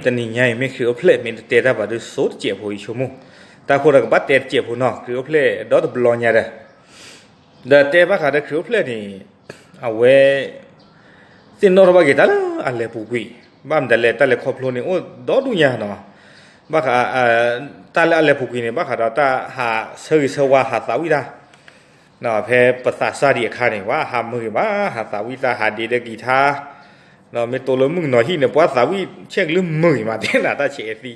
တနံၤညါအံၤ မ့ၢ်ခရံာ်အိၣ်ဖျဲၣ် မ့ၢ်တတဲတၢ်ဘၣ်ဒုး ဆိတစဲးဖိ ယဆိကမိၣ်, တၢ်ဃိဒီးကဘၣ်တဲတစဲးဖိနီၤ, ခရံာ်အိၣ်ဖျဲၣ်ဒီတဘျီညါဒီး, ဒီးတဲဘၣ်ဃးဒီးခရံာ်အိၣ်ဖျဲၣ်န့ၣ်, အဝဲ သ့ၣ်နီၣ်ထီၣ်ဘၣ်က့ၤတၢ်လၢအလဲၤပူၤကွံာ်, ဘၣ်မတၤလဲၣ် တၢ်လဲၤခီဖျိန့ၣ် အိၣ်ဒီဒူၣ်ညါနီၤ, ဘၣ်ဃး တၢ်လၢအလဲၤပူၤကွံာ်န့ၣ် ဘၣ်ဃးဒီးတၢ်ဟးဆၢဂ့ၤဆၢဝါ ဟးသးဝံၣ်တၢ် ဖဲပသးစၢ်ဒံးအခါန့ၣ် ပှၤဟးမုာ်ဂ့ၤမး, ဟးသးဝံၣ်တၢ် ဟးဒ့ဒီကံၤထါ, မ့ၢ်တိၢ်လၢမုၣ်ကနီၤဟံၣ်န့ၣ် ပှၤသးဝံၣ်ဆဲးကလုၢ်မုာ်ဂ့ၤမး တဲနၤတၢ်ဆဲးအသံ,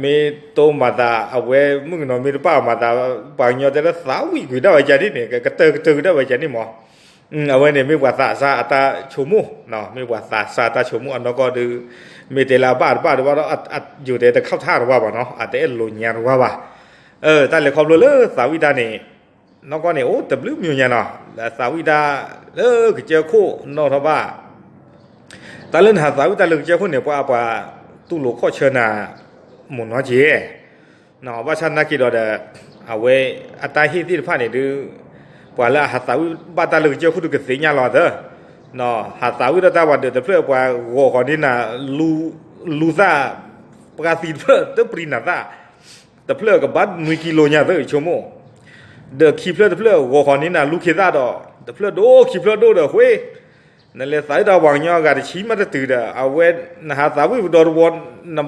မ့ၢ်တိၢ်မၤသး အဝဲမုၣ်ကနီၤမ့ၢ်တဘၣ်မၤသး, ပှၤကညီတဲလၢသးဝံၣ်ကွံာ်ဒၣ်ဝဲကန့ၣ်န့ၣ် ကတၢၢ်ကတၢၢ်ကဒၣ်ဝဲကန့ၣ်မး, အဝဲန့ၣ်မ့ၢ်ပှၤသးစၢ်အတၢ်ဆိကမိၣ်, မ့ၢ်ပှၤသးစၢ်တၢ်ဆိကမိၣ်အနီၢ်ကီၢ်ဒီး, မ့ၢ်တဲလၢအဘၣ်တဘၣ်တဘၣ်ဒီး ယိၤတဲတခီၣ်ထၣ်တဘၣ်ဘၣ်နီၤ, အတအဲၣ်လိာ်ညါတဘၣ်ဘၣ်, တၢ်လဲၤခီဖျိလၢသးဝံၣ်တၢ်န့ၣ်, နီၢ်ကီၢ်န့ၣ် အိၣ်တဘျုးမံၤညါနီၤ, လၢသးဝံၣ်တၢ်လၢကစၢၢ်ခိၣ်နီၣ်ထီၣ်ဘၣ် တၢ်လၢနဟးသးဝံၣ်တၢ်လၢကစၢၢ်ခိၣ်န့ၣ် ပှၤပှၤတူၢ်လိာ်ခီၣ်ဆၢနၤ မိၢ်နီၤက့ၤ, ဘၣ်ဆၣ်နာ်က့ၤဒီးဒီး, အဝဲအတၢ်ဟ့ၣ်သ့ၣ်တဖၣ်န့ၣ်ဒုး, ပှၤလၢအဟးသးဝံၣ်ဘၣ်တၢ်လၢကစၢၢ်ခိၣ်ဒုးကသ့ၣ်ညါလီၤသၢ, ဟးသးဝံၣ်ဒီးတၢ်ပှၤဒၢးတဖျၢၣ် ပှၤဂီၤဃီၤန့ၢ်နၤ လူသၣ်, ပှၤသံတဖျၢၣ်တပျံၤနၤသၣ်, တဖျၢၣ်ကဘၣ်နွံကံလိညါသၢ ဆိကမိၣ်, ဒီးခံဖျၢၣ်တဖျၢၣ်ဂီၤဃီၤန့ၢ်နၤလူခ့သၣ်ဒီး, တဖျၢၣ်ဒိၣ်ခံဖျၢၣ်ဒိၣ်ဒီးဃ့ နလဲၤသးဝံၣ်တၢ်ပှၤကညီအဂၤတဆံမးတတုၤဒီး အဝဲ နဟးသးဝံၣ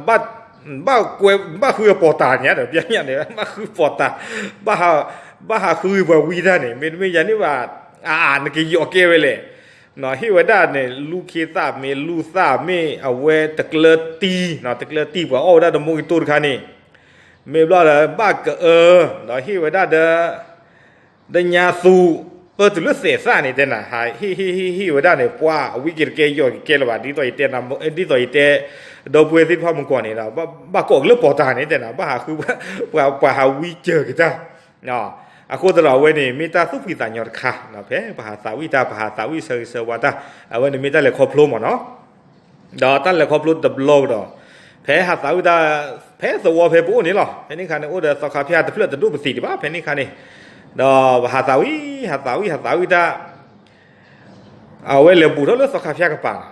်ပဒီတဝီ, နဘၣ်ဃုအပီၤတၢ်ညါဒီး ပျဲညါန့ၣ် ဘၣ်ဃုပီၤတၢ်, ဘၣ်ဟးဃုပှၤဝံတၢ်န့ၣ် မ့တမ့ၢ်ယၤန့ၣ်ဘၣ်, အါ နကယီးကဲဝဲလဲၣ်, ဟ့ၣ်ဝဲဒၣ်န့ၣ် လူခ့သၣ်မ့ၢ်လူသၣ်မ့ၢ် အဝဲတကျၢၤတံၢ်, တကျၢၤတံၢ်ပှၤအီၣ်ဝဲဒၣ်တမိၢ်ကတိၢ်တခါန့ၣ်, မ့ၢ်ဘျီဒီးဘၣ်ကအၢ, ဒီးဟ့ၣ်ဝဲဒၣ်ဒီး ဒီးညါသူ, ပၢတုၤလၢသဲးသၣ်န့ၣ်တဲနၤ, ဟ့ၣ်ဟ့ၣ်ဟ့ၣ်ဟ့ၣ်ဝဲဒၣ်န့ၣ် ပှၤအဝံက့ၤတကဲယီၤက့ၤကဲလၢၤဘၣ်, ဒ်သိးယတဲ, ဒ်သိးယတဲ, ဒီပုၢ်ဝဲၢ်သ့ၣ်တဖၣ်မုၢ်ကွီၢ်န့ၣ်ဒီး ဘၣ်ကိးကလၢပီၤတၢ်န့ၣ်တဲနၤ, ဘၣ်ဟးဃု, ပှၤဟးဝံစၢၤက့ၤတၢ်, အဃိသတးဒီးအဝဲန့ၣ် မ့ၢ်တၢ်သူၣ်ဖှံသးညီတခါ, ဖဲပဟးသးဝံၣ်တၢ် ပဟးသးဝံၣ်ဆၢဂ့ၤဆၢဝါတၢ်, အဝဲန့ၣ်မ့ၢ်တၢ်လဲၤခီဖျိမ့ၢ်နီၤ ဒီးတၢ်လဲၤခီဖျိတဘျီကဒီး, ဖဲဟးသးဝံၣ်တၢ်, ဖဲသဝီဖဲပအိၣ်န့ၣ်လီၤ, ဖဲန့ၣ်ခါန့ၣ် အိၣ်ဒီးသီခါဖၠၣ်တဖျၢၣ်တဒိၣ်ပသံးဒံးဘၣ် ဖဲန့ၣ်ခါန့ၣ်, ဒီးပဟးသးဝံၣ်, ဟးသးဝံၣ်, ဟးသးဝံၣ်တၢ်, အဝဲလဲၤဘူးထီၣ်လၢသီခါဖၠၣ်ကပၤလီ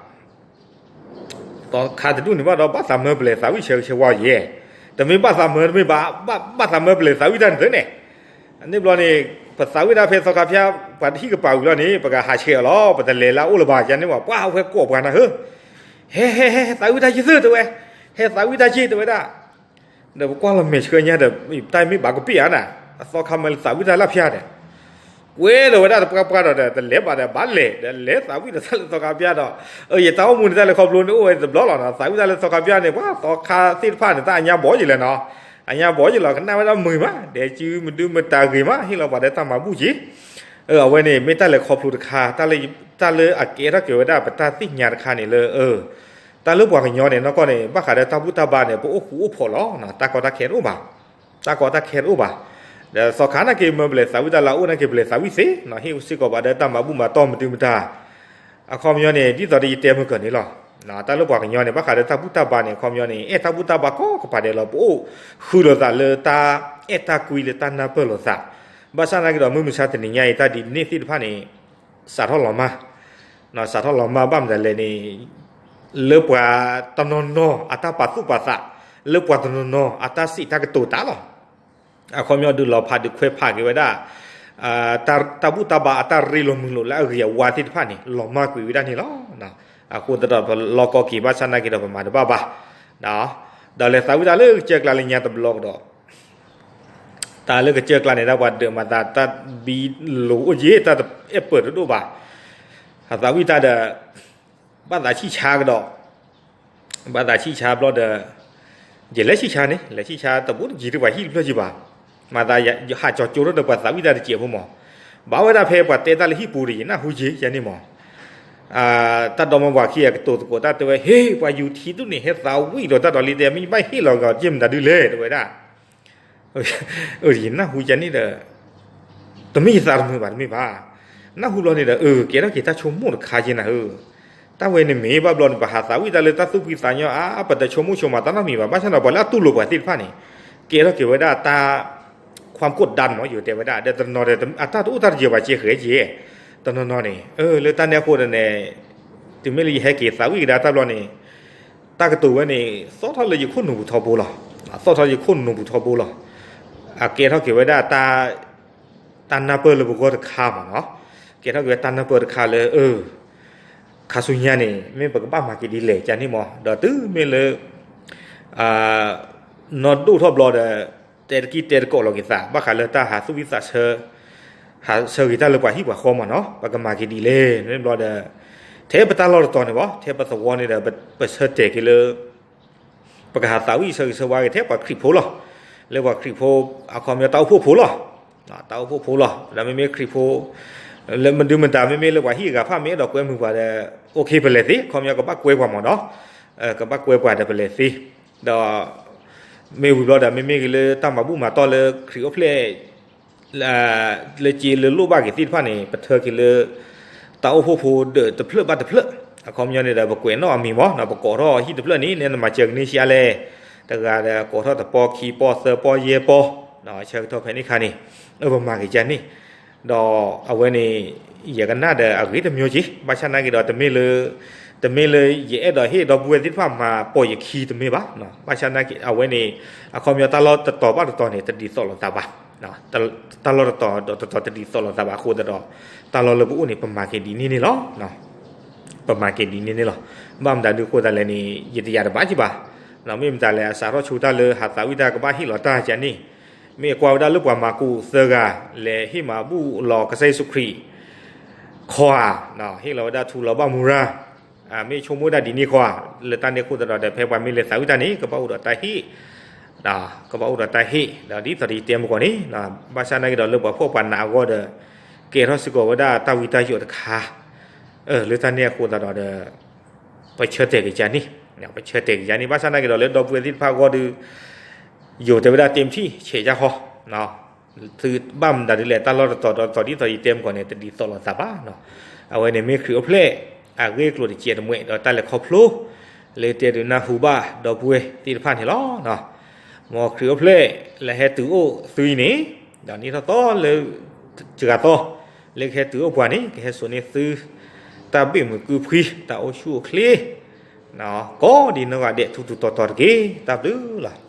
ၤ, သီခါတဒူၣ်န့ၣ်ဘၣ်ဒီး ဘၣ်သးမၢပလဲၤသးဝံၣ်ဆၢဂ့ၤဆၢဝါယဲၢ်, တမ့ၢ်ဘၣ်သးမၢ တမ့ၢ်ဘၣ်, ဘၣ်သးမၢပလဲၤသးဝံၣ်တၢ်န့ၣ်သ့န့ၣ်, န့ၣ်ဘျီန့ၣ်, ပသးဝံၣ်တၢ်ဖဲသီခါဖၠၣ် ပှၤတဟံၣ်ကပၤဝံၤလီၤန့ၣ် ပကဟးဆှဲးအီၤလီၤ, ပတလဲၤလၢအအိၣ်လၢၤဘၣ် ယန့ၣ်ဝဲ ပှၤအဝဲကိးပှၤနၤဧၢ, ဟဲဟဲဟဲ သးဝံၣ်တၢ်က့ၤသ့တဲဝဲ, ဟဲသးဝံၣ်တၢ်က့ၤတဲဝဲဒၣ်, ဒီးပကွၢ်လီၤမဲာ်ဆှၢညါဒီး တၢ်မ့ၢ်ဘၣ်ကပ့ၢ်ဧါနၤ, အသီခါမၢလၢသးဝံၣ်တၢ်လၢဖၠၣ်ဒီး ကွဲလီၤဝဲဒၣ်တပှၢ်ပှၢ်ဒီး တလဲၤဘၣ်ဒီး ဘၣ်လဲၤဒီးလဲၤသးဝံၣ်ဒီးတၢ်လၢသီခါဖၠၣ်ဒီး, ယတၢ်အိၣ်မူန့ၣ် တၢ်လဲၤခီဖျိန့ၣ်အိၣ်ဝဲတဘျီလီၤနီၤ, သးဝံၣ်တၢ်လၢသီခါဖၠၣ်န့ၣ် ပှၤသီခါသ့ၣ်တဖၣ်န့ၣ် တၢ်အညါဘီယံာ်လဲၣ်နီၤ, အညါဘီယံာ်လီၤ ကနၣ်ဝဲဒၣ်မုာ်မး ဒဲးစုမဒုမတၤဂ့ၤမး ဟ့ၣ်လီၤပှၤဒီးတၢ်မၤဘူၣ်က့ၤ, အဝဲန့ၣ် မ့ၢ်တၢ်လဲၤခီဖျိတခါ, တၢ်လၢအကဲထီၣ်က့ၤဝဲဒၣ်ပတၢ်သ့ၣ်ညါတခါန့ၣ်လၢ တၢ်လၢပှၤကညီန့ၣ် နီၢ်ကီၢ်န့ၣ် ဘၣ်ဃးဒီးတၢ်ဘူၣ်တၢ်ဘါန့ၣ် ပအိၣ်ဃူအိၣ်ဖိးလီၤ, တၢ်ကီတၢ်ခဲတအိၣ်ဘၣ်, တၢ်ကီတၢ်ခဲတအိၣ်ဘၣ်, ဒီးသီခါနာ်က့ၤမၢပလဲၤသးဝံၣ်တၢ်လၢအအိၣ်နာ်က့ၤ ပလဲၤသးဝံၣ်သ့, ဟ့ၣ်စ့ၢ်ကီးပှၤဒီးတၢ်မၤဘူၣ်မၤတီၢ်မဒုမတၤ, အခီပညီန့ၣ် ဒ်သိးဒီးယတဲမုၢ်ကၢၤန့ၣ်လီၤ, တၢ်လၢပှၤကညီန့ၣ် ဘၣ်ဃးဒီးတၢ်ဘူၣ်တၢ်ဘါန့ၣ် အခီပညီန့ၣ် အဲၣ်တၢ်ဘူၣ်တၢ်ဘါကိးကပၤဒဲးလီၤ, ပအိၣ်ဃုလိာ်သးလၢတၢ်အဲၣ်တၢ်ကွံလၢတၢ်နၢ်ပၢၢ်လိာ်သး, ဘၣ်ဆၣ်နာ်က့ၤဒီး မုၢ်မဆါတနံၤညါအံၤ တၢ်ဒ်န့ၣ်သ့ၣ်တဖၣ်န့ၣ် စးထီၣ်လီၤမၢ်, စးထီၣ်လီၤမၢ်ဘၣ်မတၤလဲၣ်န့ၣ်, လၢပှၤတနီၤနီၤအတၢ်ပာ်သူၣ်ပာ်သး, လၢပှၤတနီၤနီၤအတၢ်စံးတၢ်ကတိၤတၢ်လီၤ, အခီပညီဒုးလီၤဖးဒုးခွဲးဖးက့ၤဝဲဒၣ် တၢ်ဘူၣ်တၢ်ဘါအတၢ်ရ့လိာ်မုာ်လိာ်လၢအဂ့ၤအဝါသ့ၣ်တဖၣ်န့ၣ် လီၤမၢ်ကွံာ်ဝဲဒၣ်န့ၣ်လီၤ. အဃိသတးဒီးပလီၢ်ကီၢ်က့ၤဘၣ်ဆၣ်နာ်က့ၤဒီးပမၤတဘၣ်ဘၣ်, ဒီးလဲၤသးဝံၣ်တၢ်လၢကစၢၢ်ကျါလၢညါတဘျီကဒီး တၢ်လၢကစၢၢ်ကျါန့ၣ် တၢ်ပှၤဒၢးမၤသးတၢ်ဘံလိၤအိၣ်က့ၤ တၢ်တအဲၣ်ပၢၢ်တဒိၣ်ဘၣ်, ဟးသးဝံၣ်တၢ်ဒီး ဘၣ်သးဆံၣ်ဆါကဒီး, ဘၣ်သးဆံၣ်ဆါဘျီဒီး, ယလဲၤဆံၣ်ဆါန့ၣ် လဲၤဆံၣ်ဆါတဘူးတယံၤတပှၤဟံၣ်တဖျၢၣ်က့ၤဘၣ်, မၤသးယဟးကၠီၤကၠိထီၣ်ဒီးပှၤသးဝံၣ်တၢ်တစဲးဖိမး, ဘၣ်ဝဲဒၣ်ဖဲပှၤတဲတၢ်လၢဟံၣ်ပူၤဒီး ယနၢ်ဟူက့ၤယန့ၣ်မး တၢ်ဒီမါဝၤခံဂၤကတိၤသကိးတၢ်တဲဝဲ ဟ့ၣ် ပှၤယူၤထံဒူၣ်န့ၣ် ဟဲသးဝံၣ်ဒီးတၢ်ဒီးလံတဲ မ့ၢ်ယဘၣ်ဟ့ၣ်လီၤဂာ်က့ၤမတၤဒုလဲၣ် တဲဝဲဒၣ်, ယနၢ်ဟူယန့ၣ်ဒီး, တမ့ၢ်ယသးတမုာ်ဘၣ်တမ့ၢ်ဘၣ်, နၢ်ဟူဘျီန့ၣ်ဒီး အၢ ကဲထီၣ်က့ၤတၢ်ဆိကမိၣ်တခါက့ၤနၤဧၢ, တၢ်ဝဲန့ၣ်မ့ၢ်ဘၣ်ဘျီန့ၣ် ပဟးသးဝံၣ်တၢ်လၢတၢ်သူၣ်ဖှံသးညီအါ ပတဆိကမိၣ်ဆိကမးတၢ်နီတမံၤဘၣ်, ဘၣ်ဆၣ်ဒီးပှၤလၢအတူၢ်လိာ်ပှၤသ့ၣ်တဖၣ်န့ၣ်, ကဲထီၣ်က့ၤဝဲဒၣ်တၢ် ความกดดัน မး ယတဲဝဲဒၣ် ဒီးတနီၤဒီး အတၢ်တအိၣ်တၢ်တယၢၤဘၣ်ကဲဃဲက့ၤ, တနီၤနီၤန့ၣ် လၢတၢ်န့ၣ်အဃိဒီးန့ၣ်, တုၤမ့ၢ်လၢယဟဲက့ၤသးဝံၣ်ကဒါတၢ်ဘျီန့ၣ်, တၢ်ကတိၤဝဲန့ၣ် သီၣ်ထီၣ်လၢယခိၣ်နူာ်ပူၤထီဘိလီၤ. သီၣ်ထီၣ်လၢယခိၣ်နူာ်ပူၤထီဘိလီၤ. အကဲထီၣ်က့ၤဝဲဒၣ် တၢ်နၢ်ပၢၢ်လၢပဂီၢ်တခါမးနီၤ. ကဲထီၣ်က့ၤဝဲတၢ်နၢ်ပၢၢ်တခါလၢ ခါဆူညါန့ၣ် မ့ၢ်ပကဘၣ်မၤက့ၤဒ်လဲၣ်ကန့ၣ်မး, ဒီးတုၤမ့ၢ်လၢ နီၢ်ဒိၣ်ထီၣ်ဘျီဒီး တဲတကံၢ်တဲတကိးလီၤက့ၤသး ဘၣ်ဃးလၢတၢ်ဟးသူၣ်ဝံၣ်သးဆၢ, ဟးဆၢဂ့ၤတၢ်လၢပှၤဟံၣ်ပှၤဃီမးနီၤ, ပကမၤက့ၤဒ်လဲၣ်န့ၣ်ဘျီဒီး, ထဲပတၢ်လီၢ်တတီၤန့ၣ်ဘၣ်, ထဲပသဝီန့ၣ်ဒီး ပဆၢတဲာ်က့ၤလၢ ပကဟးသးဝံၣ်ဆၢဂ့ၤဆၢဝါက့ၤထဲပှၤခရံာ်ဖိလီၤ. လၢပှၤခရံာ်ဖိ အခီပညီတၢ်အိၣ်ဖှိၣ်ဖိလီၤ. တၢ်အိၣ်ဖှိၣ်ဖိလီၤ. ဒီးမ့မ့ၢ်ခရံာ်ဖိ လၢမဒုမတၤ မ့မ့ၢ်လၢပှၤဟံၣ်အဂၤဖၣ်မ့ၢ်အဲၣ်ဒိးကွဲမုာ်ပှၤဒီး အိၣ်ခ့ ပလဲၤသ့, အခီပညီကဘၣ်ကွဲပှၤမးနီၤ. ကဘၣ်ကွဲပှၤဒီးပလဲၤသ့, ဒီး မ့ၢ်ဝံၤဘျီဒီး မ့မ့ၢ်က့ၤလၢတၢ်မၤဘူၣ်မၤတီၢ်လၢခရံာ်အိၣ်ဖျဲၣ် လၢက့လၢလိၣ်ဘၣ်က့ၤသ့ၣ်တဖၣ်န့ၣ် ပထၢက့ၤလၢ တၢ်အိၣ်ဖှိၣ်ဖိဒၢးတဖျၢၣ်ဘၣ်တဖျၢၣ်, အခီပညီန့ၣ်ဒီး ပကွဲးနီၣ်အမံၤမး, ပကိးထီၣ်ဟံၣ်တဖျၢၣ်န့ၣ် နဲနမၤစၢၤကန့ၢ်ဆံးအါလဲၣ်, တဂၤဒီးကိးထီၣ်တပီခံပီသၢပီယဲၢ်ပီ, ဆၢကတီၢ်ဖဲန့ၣ်ခါန့ၣ်, ပမၤက့ၤကန့ၣ်, ဒီးအဝဲန့ၣ် ယကနၣ်ဒီးအဂ့ၤတမျိုးက့ၤ, ဘၣ်ဆၣ်နာ်က့ၤဒီး တမ့ၢ်လၢ တမ့ၢ်လၢယအဲၣ်ဒိးဟ့ၣ်ဒီပုၢ်ဝဲၢ်သ့ၣ်တဖၣ်မၤပိာ်ယခံတမ့ၢ်ဘၣ်, ဘၣ်ဆၣ်နာ်က့ၤ အဝဲန့ၣ် အခီပညီတၢ်လီၢ်တတီၤဘၣ်တတီၤန့ၣ် တဒ်သိးလိာ်သးဘၣ်, တၢ်လီၢ်တတီၤဒီးတတီၤတဒ်သိးလိာ်သးဘၣ်အဃိသတးဒီး တၢ်လီၢ်လၢပအိၣ်န့ၣ် ပမၤက့ၤဒ်န့ၣ်န့ၣ်လီၤ. ပမၤက့ၤဒ်န့ၣ်န့ၣ်လီၤ. ဘၣ်မတၤဒုးအဃိသတးလဲၣ်န့ၣ် ယတယာ်တဘၣ်က့ၤဘၣ်, မ့ၢ်မတၤလဲၣ် အစးထီၣ်ဆိတၢ်လၢဟးသးဝံၣ်တၢ်ကဘၣ်ဟ့ၣ်လီၤတၢ်ကန့ၣ်, မ့ၢ်ကွၢ်ဝဲဒၣ်လၢပှၤမၤကူးသၢဂၤ လဲၤဟ့ၣ်မၤဘူၣ်လီၤကစၢ်ယ့ၣ်ၡူးခရံာ် ခီဧါ, ဟ့ၣ်လီၤဝဲဒၣ်ထူလီၤဘၣ်မူရၤ, မ့ၢ်ဆိကမိၣ်ဝဲဒၣ်ဒ်န့ၣ်ဃီဧါ, လၢတၢ်န့ၣ်အဃိသတးဒီး ဖဲပှၤမ့ၢ်လဲၤသးဝံၣ်တၢ်န့ၣ် ကဘၣ်အိၣ်ဒီးတၢ်ဟ့ၣ် ကဘၣ်အိၣ်ဒီးတၢ်ဟ့ၣ်, ဒီးဒ်သိးဒီးယတဲမုၢ်ကီၢ်န့ၣ်, ဘၣ်ဆၣ်နာ်က့ၤဒီးလၢပှၤဖှီၣ်ပှၤနးအဂီၢ်ဒီး ကဲထီၣ်စ့ၢ်ကီးဝဲဒၣ်တၢ်ဝံတၢ်ယိးတခါ, လၢတၢ်န့ၣ်အဃိသတးဒီး ပဆၢတဲာ်က့ၤကန့ၣ်, ပဆၢတဲာ်က့ၤကန့ၣ်, ဘၣ်ဆၣ်နာ်က့ၤဒီးလၢဒီပုၢ်ဝဲၢ်သ့ၣ်တဖၣ်အဂီၢ်ဒီး ယိၤတဲဝဲဒၣ်တ့မထံၣ် ဆဲးယၢ်ဃီ, သုဘၣ်မတၤဒ်လဲၣ် တၢ်လီၢ်တတီၤဒီးတတီၤဒ်သိးယတဲမုၢ်ကီၢ်န့ၣ် တဒ်သိးလိာ်သးဘၣ်, အဝဲန့ၣ်မ့ၢ်ခရံာ်အိၣ်ဖျဲၣ် အဂ့ၢ်အကျိၤတကဲးတမှဲးဒီးတၢ်လဲၤခီဖျိ လၢတဲဒုးနၢ်ဟူဘၣ်ဒီပုၢ်ဝဲၢ်သ့ၣ်တဖၣ်န့ၣ်လီၤ. မ်ခရံာ်အိၣ်ဖျဲၣ်လၢဟဲတုၤအိၣ်သုအံၤန့ၣ်, ဒီးနံၣ်ထီၣ်သီလၢ တဂၤသီ လၢကဟဲတုၤအိၣ်ပှၤန့ၣ် ကဟဲစိာ်န့ၢ်သု တၢ်ဘၣ်မုာ်ကုၢ်ဖှံ တၢ်အိၣ်ဆူၣ်အိၣ်ချ့ ကိးဒ်နီၢ်ဂၤဒဲးထူးထူးတီၤတီၤတက့ၢ်. တၢ်ဘျုးလီၤ.